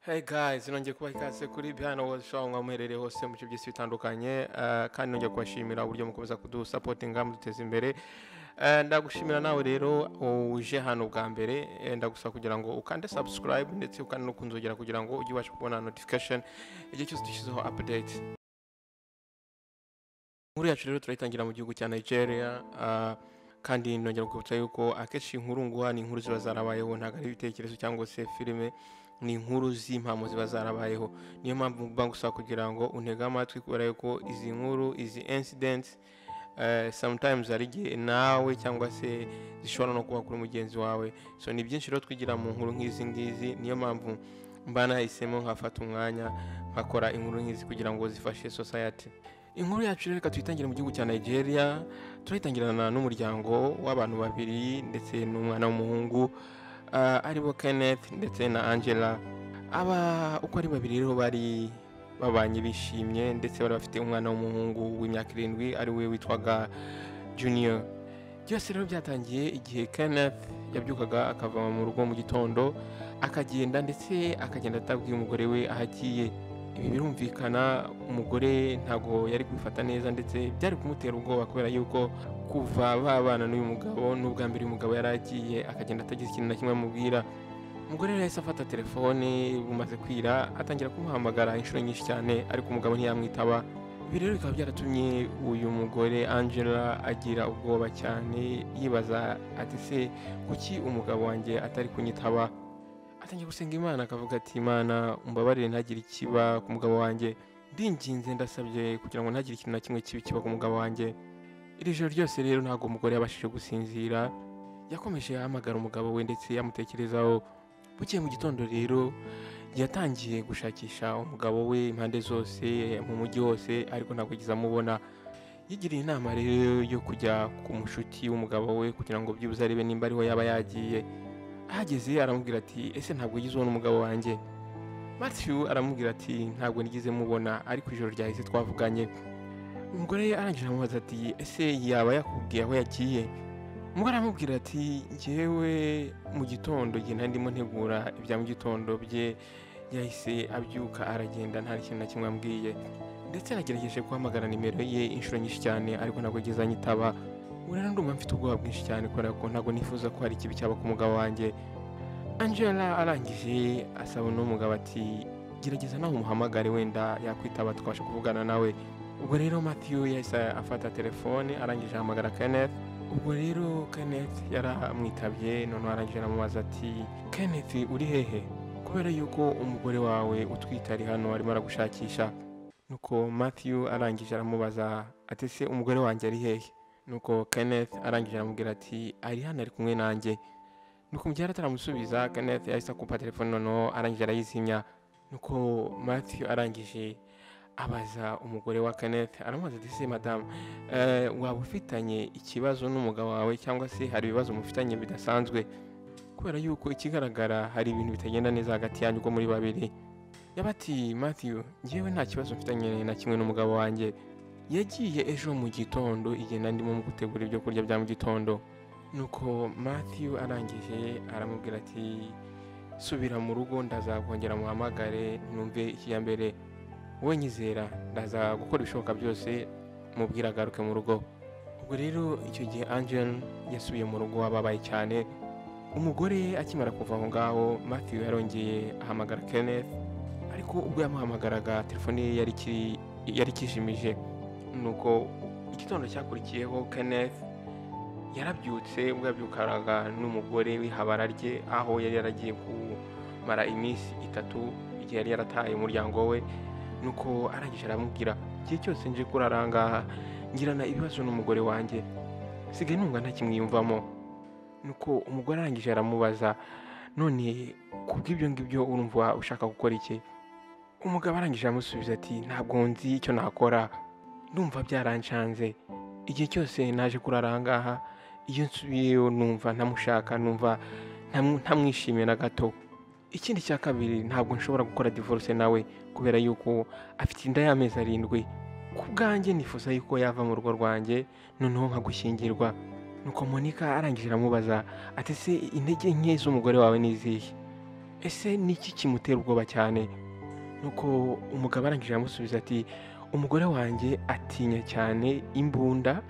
Hey guys, nongeye kubaha ikaze kuri Behind the World Show, aho muherereye hose mu bice by'isi bitandukanye, kandi nongeye kubashimira uburyo mukomeza kudusapotinga muduteza imbere. Ndagushimira nawe rero uje hano bwa mbere, ndagusaba kugira ngo ukande subscribe ndetse ukande no kunzogera kugira ngo ujye ubasha kubona notification igihe cyose dushyizeho update. Inkuru yacu rero turayitangira mu gihugu cya Nigeria, kandi nongera kukwibutsa yuko akenshi inkuru nguha ni inkuru ziba zarabayeho, ntabwo ari ibitekerezo cyangwa se filime, ni inkuru z'impamo ziba zarabayeho. Niyo mpamvu mba ngusaba kugira ngo untege amatwi, kubera yuko izi nkuru, izi incidents, sometimes hari igihe nawe cyangwa se zishobora no kuba kuri mugenzi wawe. So ni byinshi rero twigira mu nkuru nk'izi ngizi, niyo mpamvu mba nahisemo nkafata umwanya nkakora inkuru nk'izi kugira ngo zifashe society. Inkuru yacu rero reka tuyitangire mu gihugu cya Nigeria. Turayitangirana n'umuryango w'abantu babiri ndetse n'umwana w'umuhungu, aribo Kenneth ndetse na Angela. Aba uko ari babiri rero bari babanye bishimye, ndetse bari bafite umwana w'umuhungu w'imyaka 7 ari we witwaga Junior. Byose rero byatangiye igihe Kenneth yabyukaga akava mu rugo mu gitondo akagenda, ndetse akagenda atabwiye umugore we aho agiye. Ibi birumvikana umugore ntabwo yari kubifata neza, ndetse byari kumutera ubwoba, kubera yuko kuva babana n'uyu mugabo n'ubwa mbere uyu mugabo yari agiye akagenda atagize ikintu na kimwe amubwira. Umugore rero yahise afata telefone bumaze kwira atangira kumuhamagara inshuro nyinshi cyane, ariko umugabo ntiyamwitaba. Ibi rero bikaba byaratumye uyu mugore Angela agira ubwoba cyane, yibaza ati se kuki umugabo wanjye atari kunyitaba. Atangiye gusenga Imana akavuga ati Imana umbabarire ntagire ikiba ku mugabo wanjye, ndinginze ndasabye kugira ngo ntagire ikintu na kimwe kibi kiba ku mugabo wanjye. Iri joro ryose rero ntabwo umugore yabashije gusinzira, yakomeje ahamagara umugabo we ndetse yamutekerezaho. Bukeye mu gitondo rero yatangiye gushakisha umugabo we impande zose mu mujyi wose, ariko ntabwo yigeze amubona. Yigiriye inama rero yo kujya ku mushuti w'umugabo we kugira ngo byibuze arebe nimba ariho yaba yagiye. Ahageze aramubwira ati ese ntabwo wigeze ubona umugabo wanjye? Matthew aramubwira ati ntabwo nigeze mubona, ariko ijoro ryahise twavuganye. Umugore arangije aramubaza ati ese yaba yakubwiye aho yagiye? Umugore aramubwira ati njyewe mu gitondo igihe nari ndimo ntegura ibya mu gitondo bye yahise abyuka aragenda nta kintu na kimwe ambwiye, ndetse nagerageje guhamagara nimero ye inshuro nyinshi cyane ariko ntabwo yigeze anyitaba. Ubu rero ndumva mfite ubwoba bwinshi cyane kubera ko ntabwo nifuza ko hari ikibi cyaba ku mugabo wanjye. Angela arangije asaba uno mugabo ati gerageza nawe umuhamagare wenda yakwitaba tukabasha kuvugana nawe. Ubwo rero Matthew yahise afata telefone arangije ahamagara Kenneth. Ubwo rero Kenneth yaramwitabye, noneho arangije aramubaza ati Kenneth uri hehe? Kubera yuko umugore wawe utwite ari hano arimo aragushakisha. Nuko Matthew arangije aramubaza ati se umugore wanjye ari hehe? Nuko Kenneth arangije aramubwira ati ari hano ari kumwe nanjye. Nuko mu gihe ataramusubiza Kenneth yahise akupa telefone noneho arangije arayizimya. Nuko Matthew arangije abaza umugore wa Kenneth aramubaza ati se madamu, waba ufitanye ikibazo n'umugabo wawe cyangwa se hari ibibazo mufitanye bidasanzwe? Kubera yuko ikigaragara hari ibintu bitagenda neza hagati yanyu uko muri babiri. Yaba ati Matthew, njyewe nta kibazo mfitanye na kimwe n'umugabo wanjye. Yagiye ejo mu gitondo igihe nari ndimo gutegura ibyo kurya bya mu gitondo. Nuko Matthew arangije aramubwira ati subira mu rugo ndazakongera muhamagare numve ikijyambere, wowe nyizera ndaza gukora ibishoboka byose mubwira agaruke mu rugo. Ubwo rero icyo gihe Angel yasubiye mu rugo ababaye cyane. Umugore akimara kuva aho ngaho Matthew yarongeye ahamagara Kenneth, ariko ubwo yamuhamagaraga telefone ye yari ikijimije. Nuko igitondo cyakurikiyeho Kenneth yarabyutse, ubwo yabyukaraga n'umugore w'ihabara rye aho yari yaragiye kumara iminsi 3 igihe yari yarataye umuryango we. Nuko arangije aramubwira igihe cyose nje kurara ngaha ngirana ibibazo n'umugore wanjye, sigaye numva ntakimwiyumvamo. Nuko umugore arangije aramubaza none kubw'ibyo ngibyo urumva ushaka gukora iki? Umugabo arangije aramusubiza ati ntabwo nzi icyo nakora, ndumva byaranshanze, igihe cyose naje kurara ngaha iyo nsubiyeyo numva ntamushaka, numva ntamwishimiye na gato. Ikindi cya kabiri ntabwo nshobora gukora divorce nawe kubera yuko afite inda y'amezi 7. Ku bwanjye nifuza yuko yava mu rugo rwanjye noneho nkagushyingirwa. Nuko Monica arangije aramubaza ati se intege nke z'umugore wawe ni izihe? Ese niki kimutera ubwoba cyane? Nuko umugabo arangije aramusubiza ati umugore wanjye atinya cyane imbunda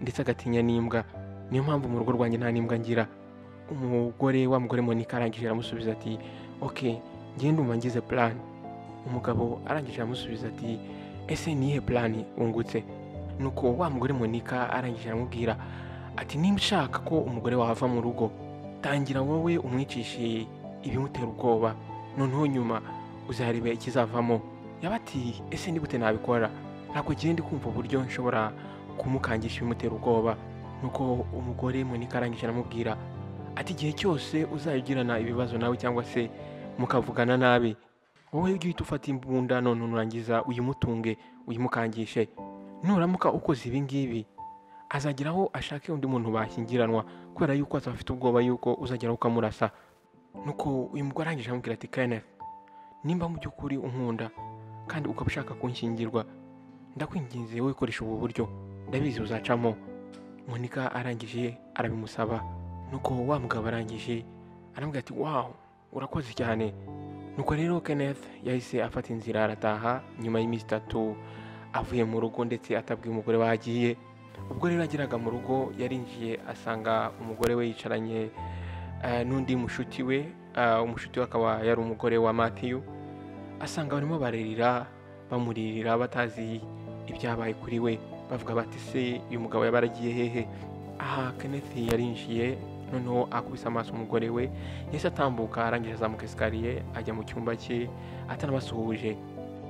ndetse agatinya n'imbwa, niyo mpamvu mu rugo rwanjye nta n'imbwa ngira. Umugore wa mugore Monica arangije aramusubiza ati ok, njye ndumva ngize plan. Umugabo arangije aramusubiza ati ese niyihe plan wungutse? Nuko wa mugore Monica arangije aramubwira ati nimba ushaka ko umugore wawe ava mu rugo, tangira wowe umwicishe ibimutera ubwoba, noneho nyuma uzareba ikizavamo. Yaba ati ese ni gute nabikora? Ntabwo ngiye ndi kumva uburyo nshobora kumukangisha ibimutera ubwoba. Nuko umugore Monica arangije aramubwira ati igihe cyose uzajya ugirana ibibazo nawe cyangwa se mukavugana nabi, wowe ujye uhita ufata imbunda none nurangiza uyimutunge uyimukangishe. Nuramuka ukoze ibi ngibi azageraho ashake undi muntu bashyingiranwa, kubera yuko azaba afite ubwoba yuko uzageraho ukamurasa. Nuko uyu mugore arangije aramubwira ati Kenneth, nimba mu by'ukuri unkunda kandi ukaba ushaka kunshyingirwa, ndakwinginze wowe koresha ubu buryo, ndabizi uzacamo. Monica arangije arabimusaba. Nuko wa mugabo arangije aramubwira ati wow, urakoze cyane. Nuko rero Kenneth yahise afata inzira arataha nyuma y'iminsi 3 avuye mu rugo ndetse atabwiye umugore we agiye. Ubwo rero ageraga mu rugo yarinjiye asanga umugore we yicaranye n'undi mushuti we, umushuti we akaba yari umugore wa Matthew. Asanga barimo bararira, bamuririra batazi ibyabaye kuri we, bavuga bati se uyu mugabo yaba yaragiye hehe? Aha Kenneth yarinjiye noneho akubise amaso umugore we, yahise atambuka arangije azamuka esikariye ajya mu cyumba cye atanabasuhuje.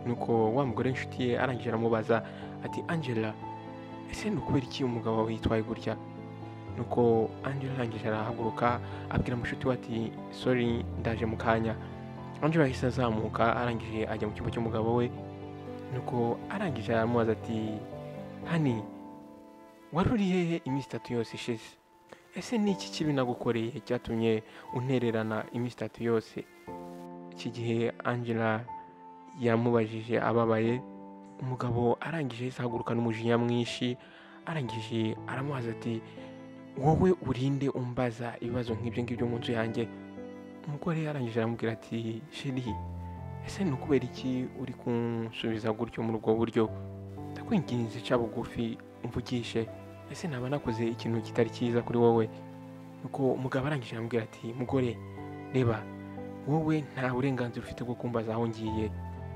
Nuko wa mugore w'inshuti ye arangije aramubaza ati Angela, ese ni ukubera iki umugabo wawe yitwaye gutya? Nuko Angela arangije arahaguruka abwira mushuti we ati sorry, ndaje mu kanya. Angela yahise azamuka arangije ajya mu cyumba cy'umugabo we. Nuko arangije aramubaza ati hani, wari uri hehe iminsi 3 yose ishize? Ese ni iki kibi nagukoreye cyatumye untererana iminsi 3 yose? Iki gihe Angela yamubajije ababaye. Umugabo arangije yahise ahaguruka n'umujinya mwinshi, arangije aramubaza ati wowe urinde umbaza ibibazo nk'ibyo ngibyo mu nzu yanjye? Umugore arangije aramubwira ati sheri, ese ni ukubera iki uri kunsubiza gutyo muri ubwo buryo? Ndakwinginze ca bugufi umvugishe, ese naba nakoze ikintu kitari cyiza kuri wowe? Nuko umugabo arangije aramubwira ati mugore, reba wowe nta burenganzira ufite bwo kumbaza aho ngiye,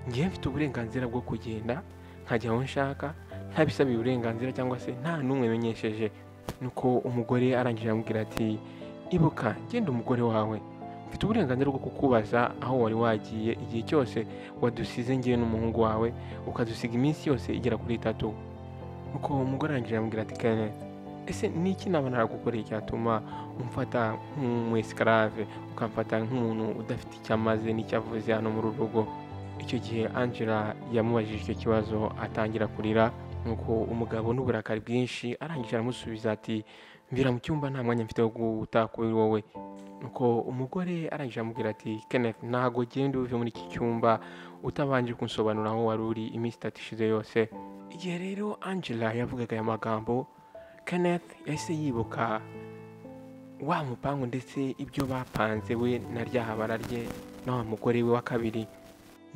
ngiye mfite uburenganzira bwo kugenda nkajya aho nshaka ntabisabiye uburenganzira cyangwa se nta n'umwe menyesheje. Nuko umugore arangije aramubwira ati ibuka, genda umugore wawe, mfite uburenganzira bwo kukubaza aho wari wagiye igihe cyose wadusize ngiye n'umuhungu wawe, ukadusiga iminsi yose igera kuri 3. Nuko umugore arangije aramubwira ati Kenneth, ese niki naba naragukoreye cyatuma umfata nk'umwesikarave, ukamfata nk'umuntu udafite icyo amaze n'icyo avuze hano muri uru rugo? Icyo gihe Angela yamubajije icyo kibazo atangira kurira. Nuko umugabo n'uburakari bwinshi arangije aramusubiza ati mvira mu cyumba, nta mwanya mfite wo guta kuri wowe. Nuko umugore arangije aramubwira ati Kenneth, ntago genda uve muri iki cyumba utabanje kunsobanura aho wari uri iminsi 3 ishize yose. Igihe rero Angela yavugaga aya magambo, Kenneth yahise yibuka wa mupangu ndetse ibyo bapanze we na ryahabara rye na wa mugore we wa kabiri.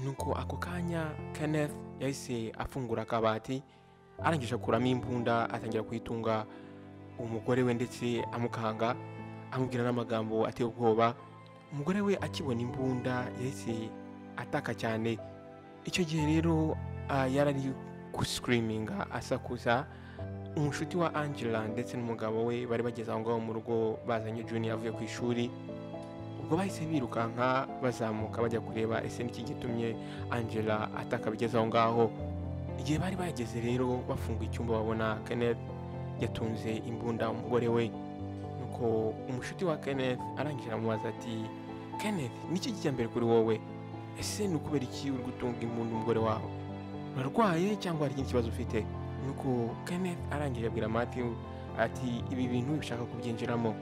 Nuko ako kanya Kenneth yahise afungura akabati, arangije akuramo imbunda atangira kuyitunga umugore we ndetse amukanga, amubwira n'amagambo ateye ubwoba. Umugore we akibona imbunda yahise ataka cyane. Icyo gihe rero yarari guscreaminga asakuza. Umushuti wa Angela ndetse n'umugabo we bari bageze aho ngaho mu rugo bazanye Junior avuye ku ishuri. Ubwo bahise birukanka bazamuka bajya kureba ese niki gitumye Angela ataka bigeze aho ngaho. Igihe bari bageze rero bafunga icyumba babona Kenneth yatunze imbunda umugore we. Nuko umushuti wa Kenneth arangije aramubaza ati Kenneth, niki kijya mbere kuri wowe? Ese ni ukubera iki uri gutunga imbunda umugore wawe? Urarwaye cyangwa hari ikindi kibazo ufite? Nuko Kenneth arangije abwira Matthew ati ibi bintu bishaka kubyinjiramo,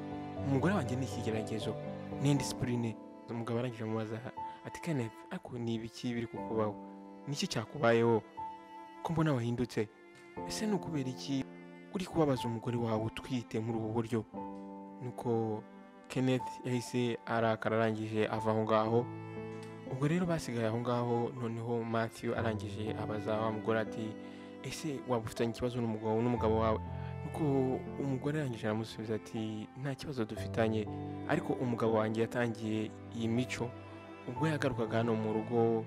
umugore wanjye ni ikigeragezo, ni indiscipline. Umugabo arangije amubaza ati Kenneth, ariko ni ibiki biri kukubaho? Niki cyakubayeho ko mbona wahindutse? Ese ni ukubera iki uri kubabaza umugore wawe utwite muri ubu buryo? Nuko Kenneth yahise arakara, arangije ava aho ngaho. Ubwo rero basigaye aho ngaho. Noneho Matthew arangije abaza wa mugore ati: "Ese waba ufitanye ikibazo n'umugabo wawe?" Nuko umugore arangije aramusubiza ati: "Nta kibazo dufitanye, ariko umugabo wanjye yatangiye iyi mico ubwo yagarukaga hano mu rugo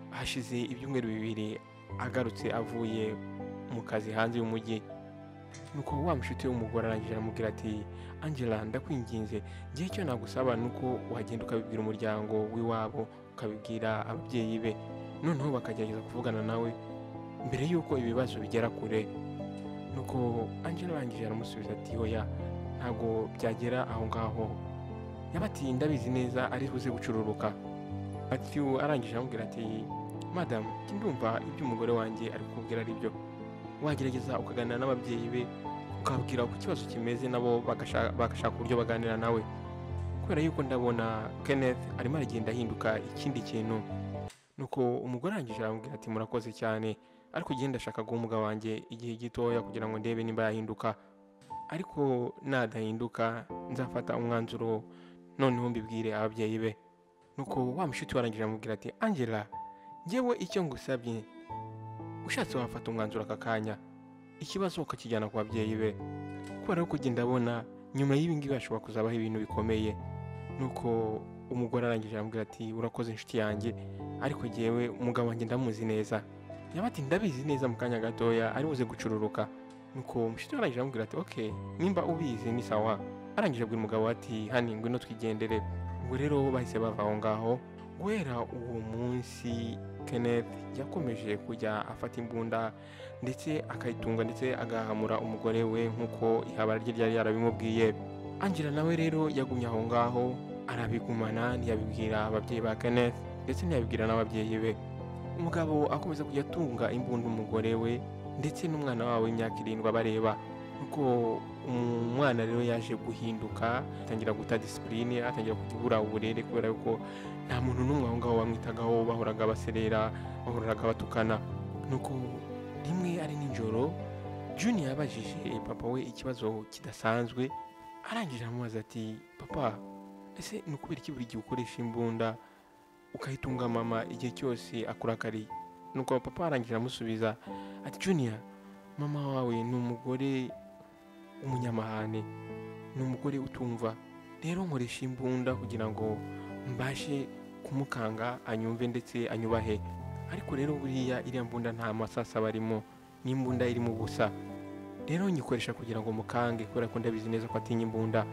hashize ibyumweru 2 agarutse avuye mu kazi hanze y'umujyi." Nuko wa mushuti w'umugore arangije aramubwira ati: "Angela, ndakwinginze, ngiye icyo nagusaba ni uko wagenda ukabibwira umuryango w'iwabo, ukabibwira ababyeyi be, noneho bakagerageza kuvugana nawe mbere y'uko ibibazo bigera kure." Nuko Angela arangije aramusubiza ati: "Oya, ntabwo byagera aho ngaho." Yabati: "Ndabizi neza ari buze gucururuka." Matthew arangije aramubwira ati: "Madamu, ndumva ibyo umugore wanjye ari kukubwira ari byo. Wagerageza ukaganira n'ababyeyi be, ukababwira uko ikibazo kimeze, nabo bagashaka uburyo baganira nawe, kubera yuko ndabona Kenneth arimo aragenda ahinduka ikindi kintu." Nuko umugore arangije aramubwira ati: "Murakoze cyane, ariko ugenda ndashaka guha umugabo wanjye igihe gitoya kugira ngo ndebe nimba yahinduka, ariko nadahinduka nzafata umwanzuro noneho mbibwire ababyeyi be." Nuko wa mushuti warangije aramubwira ati: "Angela, njyewe icyo ngusabye, ushatse wafata umwanzuro aka kanya, ikibazo ukakijyana ku babyeyi be, kubera ko ugenda abona nyuma y'ibi ngibi hashobora kuzabaho ibintu bikomeye." Nuko umugore arangije aramubwira ati: "Urakoze inshuti yanjye, ariko jyewe umugabo wanjye ndamuzi neza." Yaba ati: "Ndabizi neza mu kanya gatoya ari buze gucururuka." Nuko umushuti we arangije aramubwira ati: "Ok, nimba ubizi ni sawa." Arangije abwira umugabo ati: "Hani, ngwino twigendere." Ubwo rero bahise bava aho ngaho. Guhera uwo munsi Kenneth yakomeje kujya afata imbunda ndetse akayitunga ndetse agahamura umugore we nk'uko ihabara rye ryari yarabimubwiye. Angela nawe rero yagumye aho ngaho arabigumana, ntiyabibwira ababyeyi ba Kenneth ndetse ntiyabibwira n'ababyeyi be. Umugabo akomeza kujya atunga imbunda umugore we ndetse n'umwana wabo w'imyaka 7 abareba. Nuko umwana rero yaje guhinduka, atangira guta disipurine, atangira kubura uburere, kubera yuko nta muntu n'umwe aho ngaho bamwitagaho, bahoraga baserera, bahoraga batukana. Nuko rimwe ari nijoro, Junior yabajije papa we ikibazo kidasanzwe. Arangije aramubaza ati: "Papa, ese ni ukubera iki buri gihe ukoresha imbunda ukayitunga mama igihe cyose akurakariye?" Nuko papa arangije aramusubiza ati: "Junior, mama wawe ni umugore w'umunyamahane, ni umugore utumva, rero nkoresha imbunda kugira ngo mbashe kumukanga anyumve ndetse anyubahe. Ariko rero buriya iriya mbunda nta masasa aba arimo, ni imbunda irimo ubusa, rero nyikoresha kugira ngo mukange, kubera ko ndabizi neza ko atinya imbunda."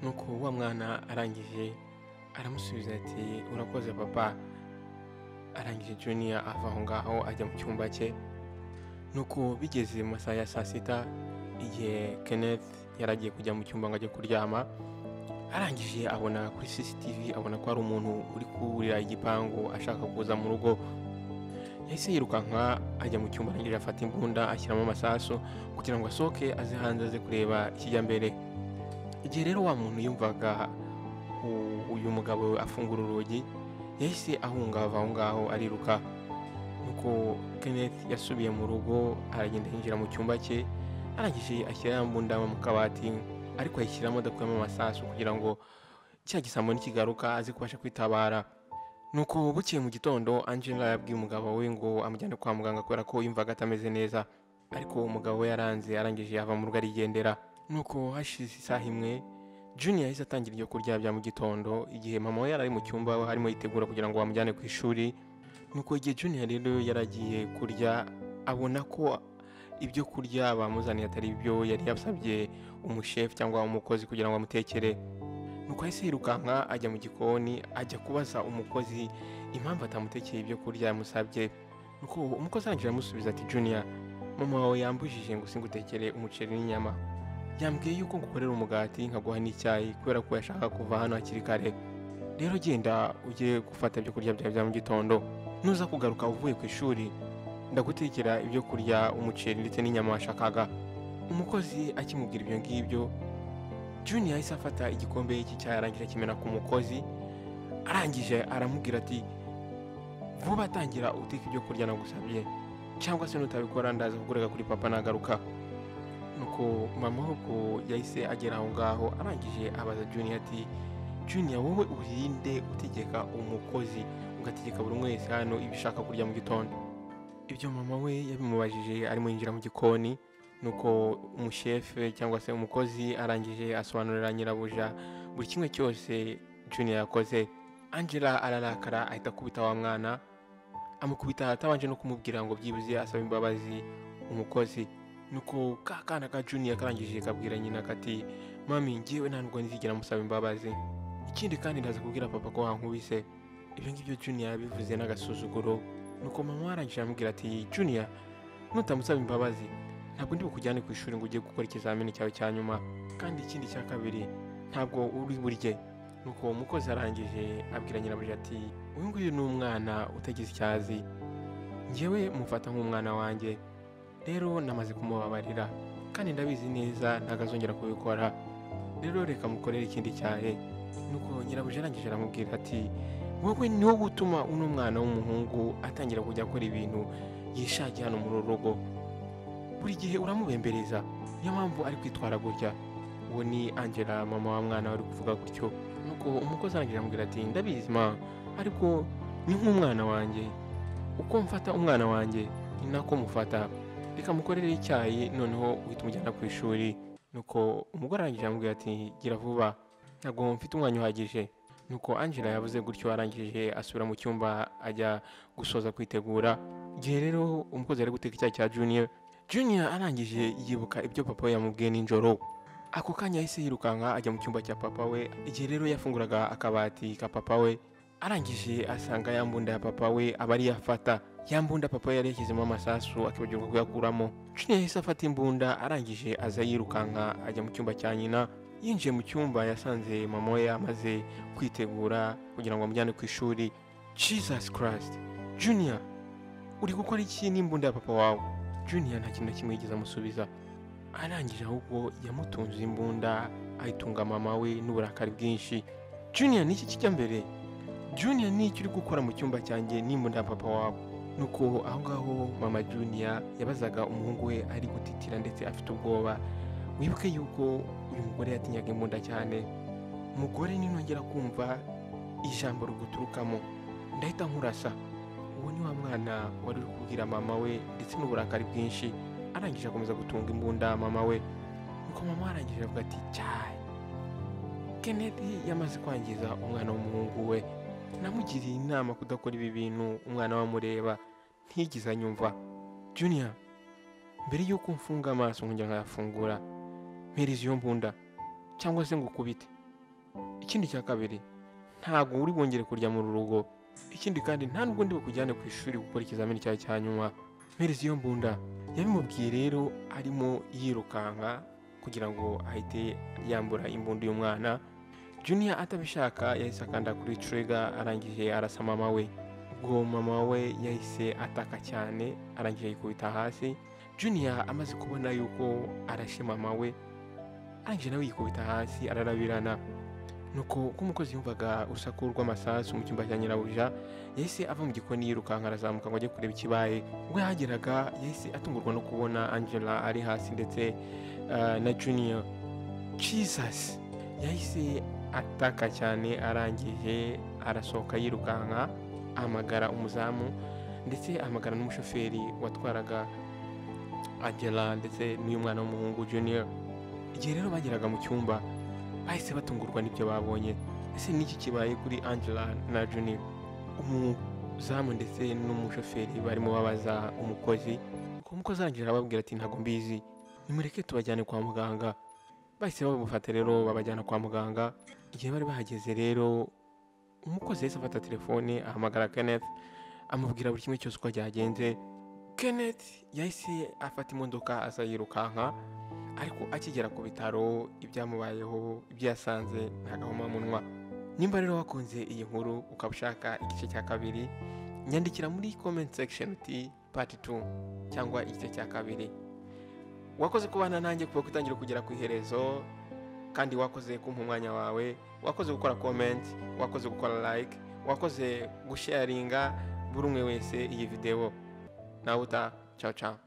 Nuko wa mwana arangije aramusubiza ati: "Urakoze papa." Arangije Junior ava aho ngaho ajya mu cyumba cye. Nuko bigeze mu masaha ya saa 6, igihe Kenneth yaragiye kujya mu cyumba ngo ajye kuryama, arangije abona kuri CCTV, abona ko hari umuntu uri kurira igipangu ashaka kuza mu rugo. Yahise yirukanka ajya mu cyumba, arangije afata imbunda ashyiramo amasasu kugira ngo asohoke aze hanze aze kureba ikijyambere. Igihe rero wa muntu yumvaga uyu mugabo afungura urugi, yahise ahunga ava aho ngaho ariruka. Nuko Kenneth yasubiye mu rugo, aragenda yinjira mu cyumba cye, arangije ashyira ya mbunda mu kabati, ariko ayishyiramo adakuyemo amasasu kugira ngo cya gisambo nikigaruka aze kubasha kwitabara. Nuko bukeye mu gitondo, Angela yabwiye umugabo we ngo amujyane kwa muganga kubera ko yumvaga atameze neza, ariko umugabo we yaranze, arangije ava mu rugo arigendera. Nuko hashize isaha imwe, Junior yahise atangira ibyo kurya bya mu gitondo, igihe mama we yari ari mu cyumba arimo yitegura kugira ngo bamujyane ku ishuri. Nuko igihe Junior rero yaragiye kurya, abona ko ibyo kurya bamuzaniye atari ibyo yari yasabye umushefu cyangwa umukozi kugira ngo amutekere. Nuko yahise yirukanka ajya mu gikoni, ajya kubaza umukozi impamvu atamutekeye ibyo kurya yamusabye. Nuko umukozi arangije aramusubiza ati: "Junior, mama wawe yambujije ngo singutekere umuceri n'inyama, yambwiye yuko ngukorera umugati nkaguha n'icyayi kubera ko yashaka kuva hano hakiri kare. Rero genda ujye gufata ibyo kurya byawe bya mu gitondo, nuza kugaruka uvuye ku ishuri ndagutekera ibyo kurya, umuceri ndetse n'inyama washakaga." Umukozi akimubwira ibyo ngibyo, Junior yahise afata igikombe cy'icyayi arangije akimena ku mukozi, arangije aramubwira ati: "Vuba tangira uteke ibyo kurya nagusabye, cyangwa se nutabikora ndaza kukurega kuri papa nagaruka." Nuko mama ahubwo yahise agera aho ngaho, arangije abaza Junior ati: "Junior, wowe urinde utegeka umukozi, ugategeka buri umwe wese hano ibyo ushaka kurya mu gitondo?" Ibyo mama we yabimubajije arimo yinjira mu gikoni. Nuko umushefe cyangwa se umukozi arangije asobanurira nyirabuja buri kimwe cyose Junior yakoze. Angela ararakara, ahita akubita wa mwana, amukubita atabanje no kumubwira ngo byibuze asaba imbabazi umukozi. Nuko ka kana ka Junior karangije kabwira nyina kati: "Mami, ngewe nta nubwo nzigera musaba imbabazi, ikindi kandi ndaza kubwira papa ko wankubise." Ibyo ngibyo Junior yabivuze n'agasuzuguro. Nuko mama arangije aramubwira ati: "Junior, nutamusaba imbabazi ntabwo ndi bukujyane ku ishuri ngo ujye gukora ikizamini cyawe cya nyuma, kandi ikindi cya kabiri ntabwo uri burye." Nuko uwo mukozi arangije abwira nyirabuja ati: "Uyu nguyu ni umwana utagize icyo azi, ngewe mufata nk'umwana wanjye, rero namaze kumubabarira kandi ndabizi neza ntabwo azongera kubikora, rero reka mukorere ikindi cyahe." Nuko nyirabuja arangije aramubwira ati: "Wowe ni wowe utuma uno mwana w'umuhungu atangira kujya akora ibintu yishakiye hano muri uru rugo, buri gihe uramubembereza, niyo mpamvu ari kwitwara gutya." Uwo ni Angela, mama wa mwana, wari kuvuga gutyo. Nuko umukozi arangije aramubwira ati: "Ndabizi ma, ariko ni nk'umwana wanjye, uko mfata umwana wanjye ni nako mufata, reka mukorere icyayi noneho uhita umujyana ku ishuri." Nuko umugore arangije aramubwira ati: "Gira vuba, ntabwo mfite umwanya uhagije." Nuko Angela yavuze gutyo, arangije asubira mu cyumba ajya gusoza kwitegura. Igihe rero umukozi ari guteka icyayi cya Junior, Junior arangije yibuka ibyo papa we yamubwiye nijoro. Ako kanya yahise yirukanka ajya mu cyumba cya papa we. Igihe rero yafunguraga akabati ka papa we, arangije asanga ya mbunda ya papa we, aba ariyo afata, ya mbunda papa we yari yashyizemo amasasu akibagirwa kuyakuramo. Junior yahise afata imbunda, arangije aza yirukanka ajya mu cyumba cya nyina. Yinjiye mu cyumba yasanze mama we yamaze kwitegura kugira ngo amujyane ku ishuri. "Jesus Christ, Junior, uri gukora iki n'imbunda ya papa wawe?" Junior nta kintu na kimwe yigeze amusubiza, arangije ahubwo yamutunze imbunda ayitunga mama we n'uburakari bwinshi. "Junior, niki kijya mbere? Junior, niki uri gukora mu cyumba cyanjye n'imbunda ya papa wawe?" Nuko aho ngaho mama Junior yabazaga umuhungu we ari gutitira ndetse afite ubwoba. Wibuke yuko uyu mugore yatinyaga imbunda cyane. "Mugore, ninongera kumva ijambo riguturukamo ndahita nkurasa." Uwo ni wa mwana wari uri kubwira mama we ndetse n'uburakari bwinshi, arangije akomeza gutunga imbunda mama we. Nuko mama arangije avuga ati: "Cyayi, Kenneth yamaze kwangiza umwana w'umuhungu we, namugiriye inama kudakora ibi bintu umwana we amureba, ntigeze anyumva. Junior, mbere y'uko mfunga amaso nkongera nkayafungura, mpereza iyo mbunda cyangwa se ngo ukubite. Ikindi cya kabiri, ntabwo uri bwongere kurya mu rugo, ikindi kandi nta nubwo ndi bukujyane ku ishuri gukora ikizamini cyawe cya nyuma. Mpereza iyo mbunda." Yabimubwiye rero arimo yirukanka kugira ngo ahite yambura imbunda uyu mwana. Junior atabishaka yahise akanda kuri trigger, arangije arasa mama we. Ubwo mama we yahise ataka cyane, arangije yikubita hasi. Junior amaze kubona yuko arashe mama we, arangije nawe yikubita hasi ararabirana. Nuko ubwo umukozi yumvaga urusaku rw'amasasu mu cyumba cya nyirabuja, yahise ava mu gikoni yirukanka arazamuka ngo ajye kureba ikibaye. Ubwo yahageraga yahise atungurwa no kubona Angela ari hasi ndetse na Junior. Jesus! Yahise ataka cyane, arangije arasohoka yirukanka, ahamagara umuzamu ndetse ahamagara n'umushoferi watwaraga Angela ndetse n'uyu mwana w'umuhungu Junior. Igihe rero bageraga mu cyumba bahise batungurwa n'ibyo babonye. Ese niki kibaye kuri Angela na Junior? Umuzamu ndetse n'umushoferi barimo babaza umukozi. Umukozi arangije arababwira ati: "Ntabwo mbizi, nimureke tubajyane kwa muganga." Bahise babafata rero babajyana kwa muganga. Igihe bari bahageze rero, umukozi yahise afata telefone ahamagara Kenneth, amubwira buri kimwe cyose uko byagenze. Kenneth yahise afata imodoka aza yirukanka, ariko akigera ku bitaro ibyamubayeho, ibyo yasanze nta gahomamunwa. Nimba rero wakunze iyi nkuru ukaba ushaka igice cya kabiri, nyandikira muri comment section uti part 2 cyangwa igice cya kabiri. Wakoze kubana nanjye kuva gutangira kugera ku iherezo, kandi wakoze kumpa umwanya wawe, wakoze gukora comment, wakoze gukora like, wakoze gusharinga buri umwe wese iyi video. Nawe uta, ciao ciao.